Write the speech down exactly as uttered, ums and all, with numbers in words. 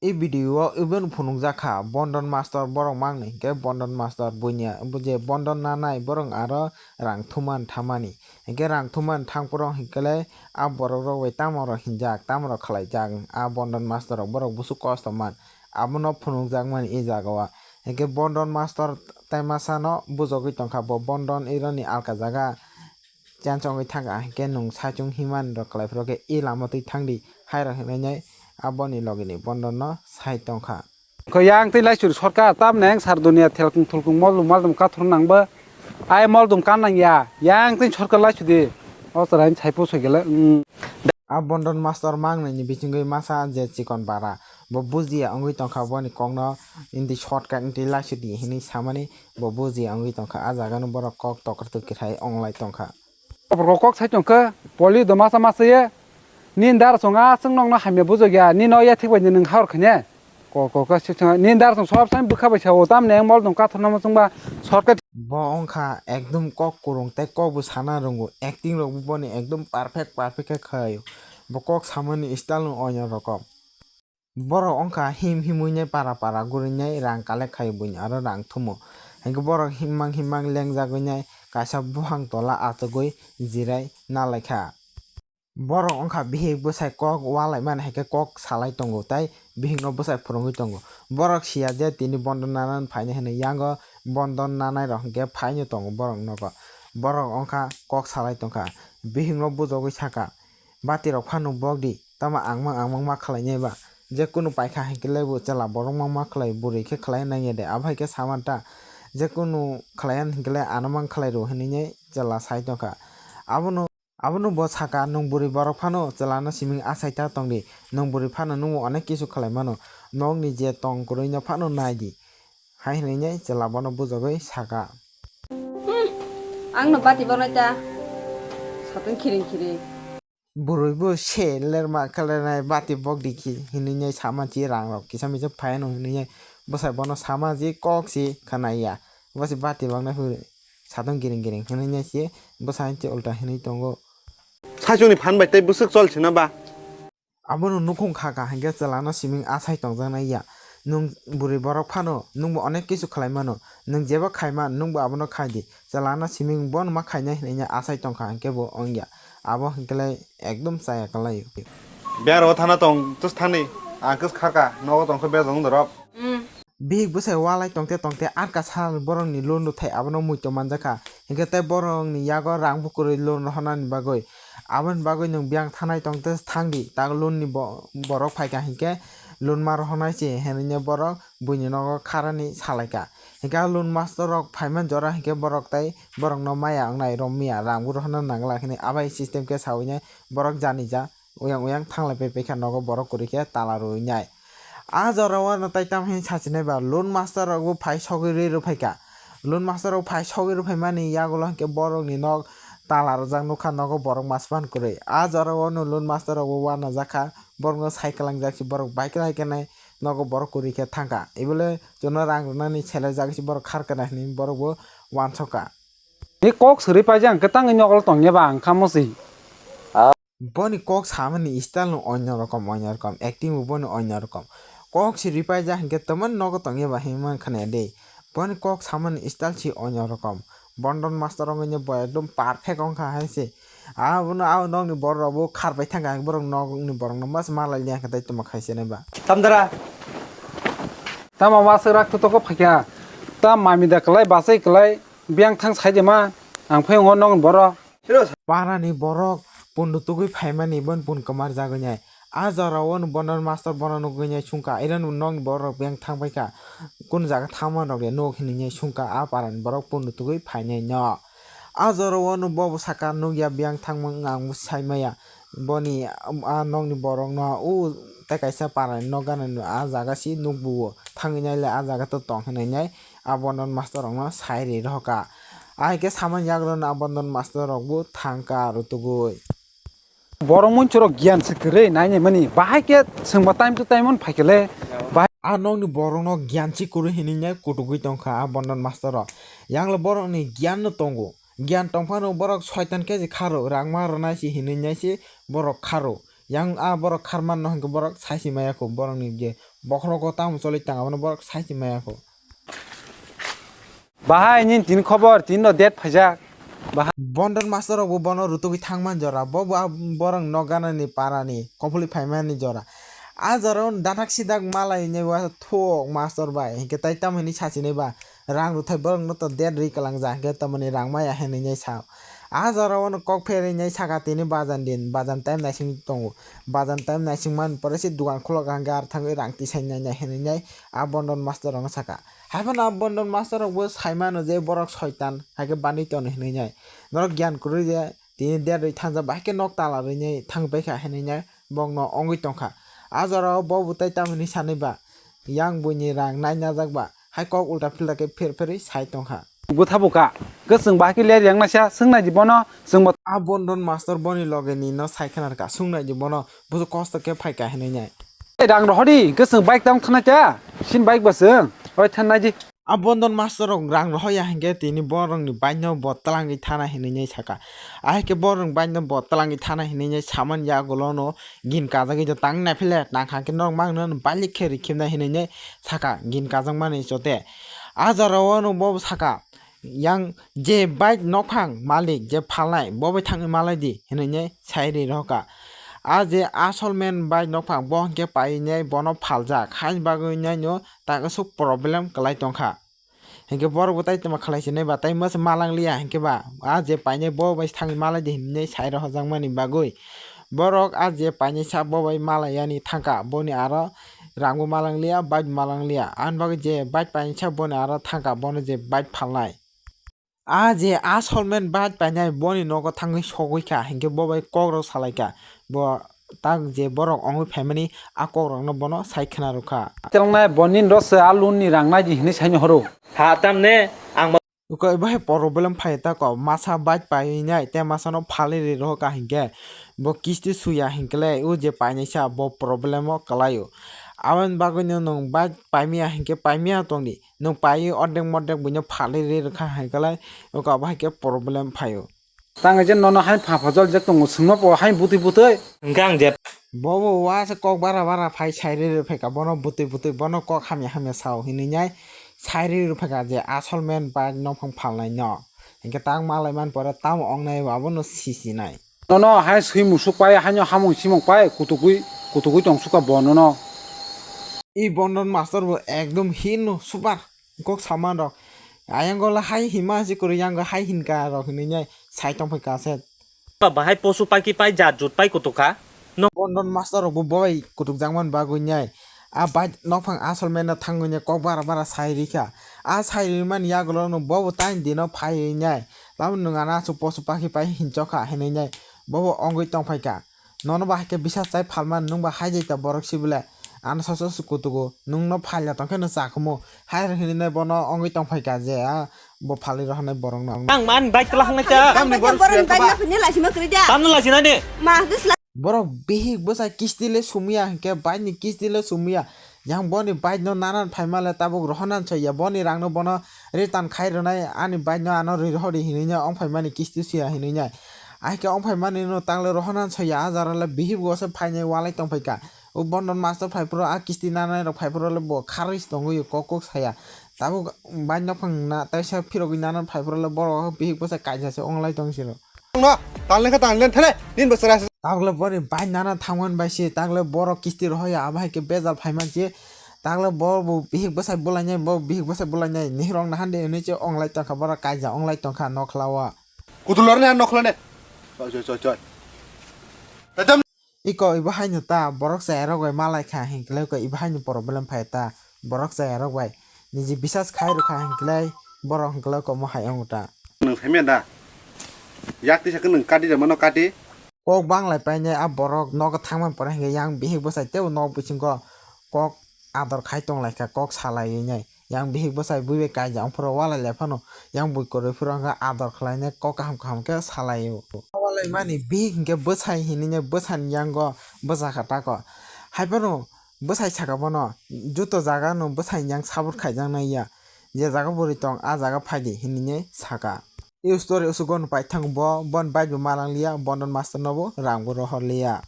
E video o iben phunukjak kha, Bondon Master borok mangni hinkhe Bondon Master buini je Bondon nanai borok aro rang thuman thamani. Hinkhe rang thuman thangphuru hinkhe le a borok rok bai tamo rok hinjak, tamo rok khlaijak, a Bondon Master rok borok busu kosto man. Abono phunukjakmani e jaga o. Hinkhe Bondon Master tai masano bujogwi tongkha, bo Bondon ironi alka jaga. Chang chongwi thangkha, hinkhe nwng saichung himani rok kwlaiphuru khe, "E lama twi thangdi," hai rok hinwi nai aboni logini Bondonno sai tongkha. Kho yang twi laisuri sorkar, tamni ang sar dunia thelkung thulkung moldum maldum kathor nangba. Ai moldum kan nangya, yang twi sorkar laisudi. O chwraini saipo soi gele, mm. A Bondon Master mangnaini bisingwi masa je chikon bara. Bo bujiya wngwi tongkha boni kokno, "Hindi shortcut, hindi laisudi," hinwi samani bo bujiya wngwi tongkha. A jagano borok kok tokra tokra hai onglai tongkha. Rokok sai tongkha, poli do masa masa ye. Nin dar song aswk nokno hamya bujokya, nino yathik bai nwng hawr khanya. Ko, ko, ko, si, si, nin dar song sob sai bwkha bai sao, tamni ang mol dong kathorna muchungba shortcut. Bo wngkha ekdom kok kwrwng tei kok bo sana rwngo, acting rok bo boni ekdom perfect, perfect khe khlaio. Bo kok samani style no onyo rokom. Borok wngkha him himwi nai para para guri nai rang collect khai buini aro rang thumo. Hinkhe borok himmang himmang lengjagwi nai kaisa buphang tola achugwi jirai nalaikha. Borok wngkha bihik bwsai kok walaimani hinkhe kok salai tongo tei bihikno bwsai phwrwngwi tongo. Borok siya je tini Bondon nanani phainai hinwi yango Bondon nanai rok hinkhe phaino tongo borok nogo. Borok wngkha kok salai tongkha, bihikno bujogwi saka. Bati rok phano bok di, tamo ang mang ang mang ma khlai nai ba? Je kunu paikha hinkhe le bo chwla borok mang ma khlai, bwrwi khe khlai nang ya de, abo hai khe sama ta. Je kunu khlai ya hinkhe le ano mang khlai rw hinwi nai chwla sai tongkha. Abono, abono bo saka, "Nwng bwrwi borok phano chwla no siming asai ta tong di, nwng bwrwi phano nwng bo onek kisu khlai mano, nokni je tong kwrwi no phano nai di," hai hinwi nai chwla bono bujogwi saka. Hmm, ang no bati bornai ta, satung khiring khiring. Bwrwi bo se lerma khe lernai bati bok di khi hinwi nai sama chi rang rok kisa misa phai no hinwi nai bwsai bono sama ji kok si khwnai ya. Bo se bati bok nai phuru satung giring giring hinwi nai se bwsai se ulta hinwi tongo. Saichung ni phan bai tei bwswk chol sina ba? Abono nukhung kha kha hinkhe chwla no siming asai tongjaknai ya. Nwng bwrwi borok phano nwng bo onek kisu khlai mano. Nwng jeba khai man nwng bo abono khai di. Chwla no siming bono ma khainai hinwi asai tongkha hinkhe bo wngya. Abo hinkhe lai ekdom chaya kwlai. Biyaro thana tong, tus thani, ang kus kharka, nogo tongkha bejong dorop. Mm. Bihik bwsai walai tongte tongte arka sal borokni loan rwthai abono muitu manjakha. Hinkhe tei borokni yago rang bo kwrwi loan rohornani bagwi. Aboni bagwi nwng biyang thanai tongte thangdi, tak loan ni bo-, borok phaikha hinkhe loan ma rohornai se hinwi borok buini nogo kharani salaikha. Hinkhe a loan master rok phaiman jora hinkhe borok tei borokno maya wngnai romya rang bo rohorna nangla hinwi abai system khe sawi nai borok jani ja uyang uyang thanglai pai paikha nogo borok kwrwi khe tala rwwi nai. A jora o no tai tamo hinwi sachinai ba loan master rok bo phai sogwi rwi rw phaikha. Loan master rok phai sogwi rw phaimani yagulo hinkhe borokni nok tala rwjak nukha nogo borok maspan kwrwi. A jora o no loan master rok bo uanajakha borokno sai kwlangjak si borok bai kwlai khe nai nogo borok kwrwi khe thangkha. Ebole chwngno rang rwnani selejak si borok kharkana hinwi borok bo uansukha. Ni kok swrwi paijak hwnkhe tangwi nokol tongya ba ang kha mosi. Boni kok samani style no onyo rokom, onyo rokom, acting bo boni onyo rokom. Kok si ripaijak hinkhe tamani nogo tongya ba hinwi man khna de. Boni kok samani style si onyo rokom. Bondon master wngwi bo ekdom perfect wngkha hai se. Abono, abo nokni borok rok bo kharbai thangkha, borok nokni borok no mas malai liya khe tei tamo khai se nai ba. Tamdara. Tamo waswk rak to toko phaikha. Ta mami da kwlai, bachai kwlai, biyang thang sai de ma. Ang phai wngo nokni borok. Parani borok pundu tugui phaimani bon pun kwmar jagwi nai. A jora o no bono master bono nugui nai sungkha. Iro no nokni borok beng thang paikha. Kun jaga thangma rok ya nuk hinwi nai sungkha. A parani borok pundu tugui phainai no. A jora o no bo saka nukya beng thangma ang sai maya. Boni a nokni borok no u tei kaisa parani nok gana no a jaga si nukbu o. Thangwi nai le a jaga to tong hinwi nai. A bono master rok no sai ri rohka. Ahai khe samani yagra no a bondo master rok bo thang ka rw tugui. Borok munchurok giyan se kwrwi nainai mani. Bahai khe swngba time to time on phaikhe le. Bahai a nokni borok no giyan se kwrwi hinwi nai kutugui tongkha a bondo master rok. Yang le borok ni giyan no tongo. Giyan tongphano borok soitan khe se kharo, rangma rwnai se hinwi nai se borok kharo. Yang a borok kharman no hwnkhe borok sai si maya kho, borok ni je bokhorogo tamo choli tang abono borok sai si maya kho. Bahai nini tini khobor, tini no date phaijak. Bahai. Bondon master rok bo bono rutugwi thangman jora, bo bo a borok nok ganani parani, kopholi phaimani jora. A jora o dathak sidak malai nai wa thok master bai, hinkhe tai tamo hinwi sasinai ba, rang rwthai borok no to date rwi kwlang ja, hinkhe tamoni rang maya hinwi nai sa. A jora o no kok pherwi nai saka tini bajan din, bajan time naising tongo. Bajan time naising man pore se dugan khulok hinkhe ar thangwi rang tisai nai nai hinwi nai a bondon master rok no saka. Haiphano a bondon master rok bo sai mano je borok soitan, haikhe bani tono hinwi nai. Norok giyan kwrwi je tini der rwi thangjak bai khe nok tala rwi nai thang pai kha hinwi nai bokno ongwi tong kha. A jora o bo bo tai tamo hinwi sanwi ba, yang buini rang nai najak ba, hai kok ulta philta khe pher pherwi sai tong kha. Bwtha bo ka, kwchwng bai khe ler yang naisa, swng nai di bono, chwng bo. A bondon master boni loge ni no sai khna rwkha, swng nai di bono, buso kosto khe phai kha hinwi nai. Rang rohor di, kwchwng bike tamo thanai ta, sin bike bo chwng, oi thanai di. A bondon master rok rang rohoya hinkhe tini borok ni bike no bo twlangwi thana hinwi nai saka. Ahai khe borok ni bike no bo twlangwi thana hinwi nai saman yagulo no gin kajagwi tang nai phile nang kha khe norok mang no balik khe rikhe nai hinwi nai saka gin kajak mani chote. A jora o no bo saka yang je bike nokhang malik je phalnai bo bai thangwi malai di hinwi nai sai ri rohor kha. A je asol man bike nokhang bo hinkhe pai nai bono phaljak haini bagwi nai no tak aswk problem kwlai tongkha. Hinkhe borok bo tai tongma khalai sinai ba, tai masa malang liya hinkhe ba, a je painai bo bai thangwi malai di hinwi sai rohorjakmani bagwi. Borok a je painai sa bo bai malai yani thangkha, boni aro rangbo malang liya, bike malang liya. Ani bagwi je bike painai sa boni aro thangkha, bono je bike phalnai. A je asol man bike painai boni nogo thangwi sogwi kha, hinkhe bo bai kok rok salai kha. Bo tak je borok ongwi phaimani a kok rokno bono sai khna rwkha. Telnai boni rose a loan ni rang nai di hinwi saini horo. Ha tamne ang ma- Uko ibo hai problem phai ta ko masa bike painai te masa no phalwi ri rohor kha hinkhe bo kisti suya hinkhe le o je painai sa bo problem o kwlai o. Aboni bagwi no nwng bike paimaya hinkhe paimaya tongdi. Nwng paiwi ordek mordek buino phalwi ri rwkha hai kwlai, oko abo hai khe problem phaio. Tang je nono hai pha phajol je tongo, chwngno bo hai bwtwi bwtwi. Hwnkhe ang je. Bobo wa se kok bara bara phai sai ri rwphaikha, bono bwtwi bwtwi, bono kok hamya hamya sao hinwi nai sai ri rwphaikha je asol man bike nokhang phalnai no. Hinkhe tang malai man pore tamo wngnai abono sisinai. Nono hai swi musuk pai, haino hamung simung pai, kutugwi, kutugwi tong sukha bo nono. I bondon master bo ekdom hino super kok saman rok. Ayang gola hai hima si kuru yang go hai hinka rok hinwi nai sai tong phai kaset. Ba bahai posu paki pai jat jut pai kutuk kha. No. Bondon master rok bo bai kutuk jangman bagwi nai. A bai nokphang asol mena thangwi nai kok bara bara sai rikha. A sai rimani yagulo no bobo tain dino phai nai. Tamo nwng ano aswk posu paki pai hinchokha hinwi nai bobo ongwi tongphaikha. Nono ba haikhe bisas chai phalmani nwng ba hai jaita borok sibole ano soso se kutugo nwngno phalya tongkhe no chakhumu hai hinwi nai bono ongwi tongphaikha je a bo phalwi rohornai borokno. Ang man bike tla hangnai ta. Ang bike borok borok suyang bike ba. Lapini laisima kwrwi da. Tamno laisina de. Ma hwkhe sla- Borok bihik bwsa kisti le sumya hinkhe bike ni kisti le sumya. Yang boni bike no nanan phaima le tabuk rohornan soya boni rang no bono return khai rwnai ani bike no ano ri rohori hinwi no ong phaimani kisti suya hinwi nai. Ahikhe ong phaimani no tangle rohornan soya a jora le bihik bo se phainai walai tong phaikha. O bondon master phai phuru a kisti nanai rok phai phuru le bo kharwi se tongwi kok kok saya. Tabuk bike nokhang na taisa phirogwi nanan phai phuru le borok bihik bwsa kaisa se ong lai tong siro. No, tangle kha tangle thale, din bwswra se. Tabuk le boni bike nana thangman bai se, tabuk le borok kisti rohoya, abo hai khe bejal phaiman se. Tabuk le bo bo bihik bwsai bulainai, bo bihik bwsai bulainai, nihirok nahan de hinwi se ong lai tongkha, borok kaisa ong lai tongkha nokhla o. Kutulor ne nokhla ne. Choi, choi, choi, choi. Iko ibo haino ta borok chayarok bai malai kha hinkhe ko ibo haino problem phai ta borok chayarok bai niji bisas khai rwkha hinkhe borok hinkhe ko mo hai wngo ta. Nwng saimya da? Yak tisa khe nwng kati da mano kati? Kok banglai painai a borok nogo thangmani pore hinkhe yang bihik bwsai teibo nok bisingo kok ador khai tonglaikha kok salaiwi nai. Yang bihik bwsai bui bai kaijak ongphuru walai lai phano yang bui kwrwi phuru wngkha ador khlainai kok kaham kaham khe salaio. Walaimani bihik hinkhe bwsai hinwi bwsani yango bwchakha tako. Haiphano bwsai saka bono joto jaga no bwsai yang support khaijaknai ya. Je jaga bwrwi tong a jaga phaidi hinwi saka. I story usugo no paithang bo, bon bike bo malang liya, bondon master no bo rang bo rohor liya.